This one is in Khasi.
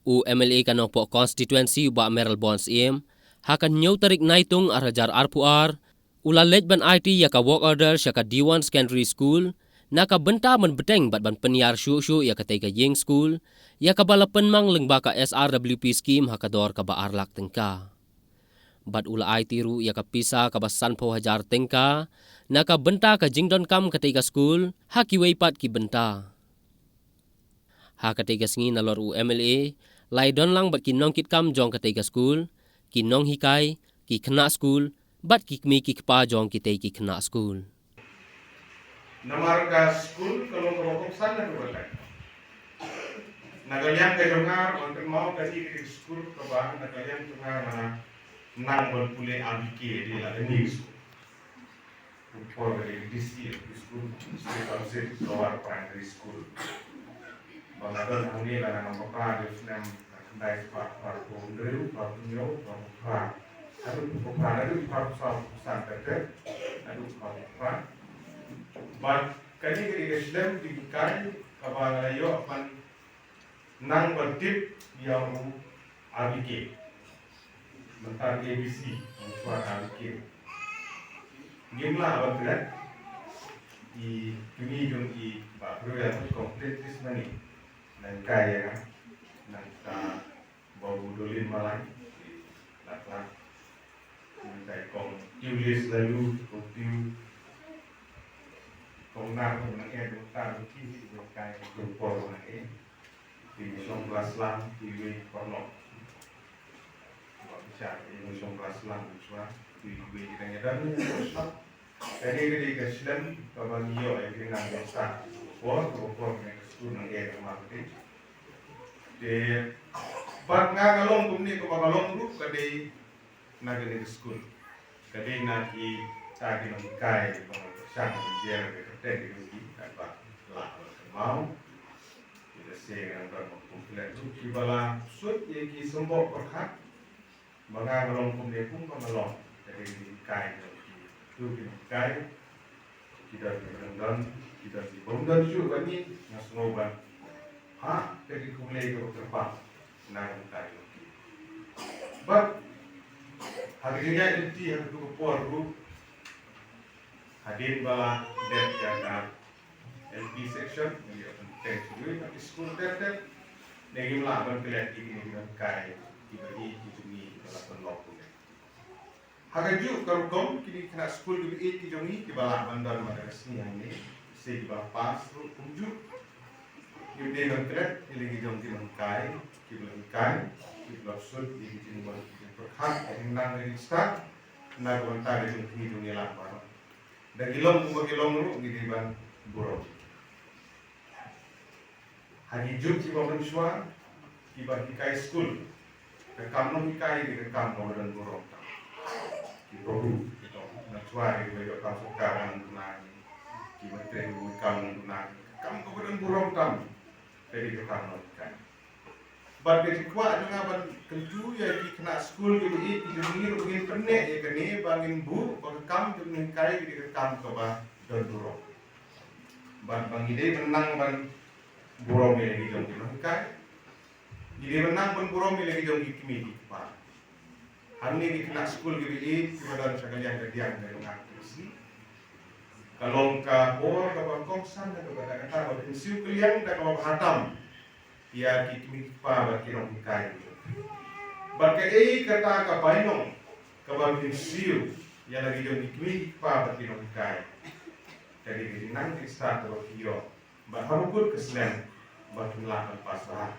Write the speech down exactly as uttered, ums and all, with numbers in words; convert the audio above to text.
U M L A ka Nongpoh Constituency, u Bah Mayralborn Syiem, ha ka hynñiew tarik Naitung ar hajar arphew ar, u la leit ban aiti ïa ka work order sha ka Dewan Secondary School, na ka bynta ban bteng bad ban pynïar shuh shuh ïa katei ka ïing skul, ïa kaba la pynmang lyngba ka S R W P scheme ha ka dor kaba ar lak tyngka. Bad u la aiti ruh ïa ka pisa kaba sanphew hajar tyngka, na ka bynta ka jingdonkam katei ka skul, ha kiwei pat ki bynta. Ha katei ka sngi nalor u M L A, la ïadon lang bad ki nongkitkam jong katei ka skul, ki nonghikai, ki khynnah skul, bad ki kmie ki kpa jong kitei ki khynnah skul. Namar ka skul ka long kaba kongsan na kaba lai. Na ka liang ka jong nga, wan kynmaw ka dei ka skul kaba na ka liang jong nga, nga nang ban pule A B K, dei la ka new school. Por ka dei D C, skul, State Council Lower Primary School. Ba nga don hangne la nga nang papra dei snem khyndai spah phra phew hynriew, phra phew hynñiew, phra phew phra. Haduh phra phew phra, haduh phra phew saw, phra phew san, ka dei, haduh phra phew phra. Bad kane ka dei ka skul jinghikai kaba nga la ïoh ban nang ban tip ïa u A B K. Mynta A B C, mynta A B K. Ngim lah ban klet, i kmie jong i Bah Briew ïa u complete this money. Nang kai ïa nga, nang ka Bah Budolin Malai, i Latlah. Nang kai kong Tiulis Lalu, kong Tiu. Kong Nar, kong Nang Ed, kong Tar, kong Ki, kong Kai, kong Por, kong Nang Ed. Ti shong klas lang, ti wei paralok. Ba bichar, ti shong klas lang, bichar, ti wei kita ïa dan, ïa dan. Kane ka dei ka skul kaba ngi ïoh ïa ki nang bichar. Por, por, por, ne ka skul nang ïa ka marketing. Te, bad nga nga long kumne kaba nga long ruh ka dei na kane ka skul. Ka dei na kita ki nonghikai ba nga pyrshang ban jer ka kyrteng ka jong ki, katba lah ban kynmaw. Ki da seng nang ban kum klet ruh kiba la suit ïa ki symboh pyrkhat. Ba nga nga long kumne kum ba nga long. Ka dei ki nonghikai jong ki. Tu ki nonghikai. Ki don ki bym don, ki don ki bym don shuh ba ngi, nga sngew ban ha ka jingkhublei kaba kyrpang na ka bynta jong ki. Bad ha ka jingïaid lynti ha katu ka por ruh, hadien ba la dep ïa ka L P section, ngi ïa pynbteng shuh ïa ki skul ter ter, ne ngim lah ban klet ïa kine ki nonghikai kiba ïeit ki jong ngi kiba la pynlong kumne. Ha kajuh ka rukom kine ki khynnah skul kiba ïeit ki jong ngi kiba lah ban don man ka sngi hangne, se kiba pass ruh kumjuh. Ngi dei ban klet ïa la ki jong ki nonghikai kiba la hikai, kiba la sut ïa ki jingmut ki jingpyrkhat, ka jingnang ka jingstad na ka bynta ka jong ki jong ngi lang baroh. Da ki long kumba ki long ruh ngi dei ban burom. Ha ki juk kiba mynshuwa kiba hikai skul, ka kam nonghikai dei ka kam kaba don burom tam. Ki babu, ki dong mynshuwa dei kiba ïoh kam sorkar nang duna ki, kiba trei ruh kam nang duna ki, ka kam kaba don burom tam ka dei ka kam nonghikai. Bad ka jingkwah jong nga ban kyntu ïa ki khynnah skul kiba ïeit ki jong ngi ruh ngin pynneh ïa kane ba ngin buh ba ka kam jong nonghikai ka dei ka kam kaba don burom. Bad ba ngi dei ban nang ban burom ïa la ki jong ki nonghikai. Ngi dei ban nang ban burom ïa la ki jong ki kmie ki kpa. Hangne ki khynnah skul kiba ïeit kiba don sha ka liang ka diang ka jong nga ka sngi. Ka long ka por kaba kongsan da kaba da kata ba phin siew kylliang da kaba bha tam ïa ki kmie ki kpa bad ki nonghikai. Bad kaei kata ka bainong kaba phin siew ïa la ki jong ki kmie ki kpa bad ki nonghikai. Ka dei ka jingnang ka jingstad kaba phi ïoh. Bad ha bakut ka snem ba phin lah ban pass bha.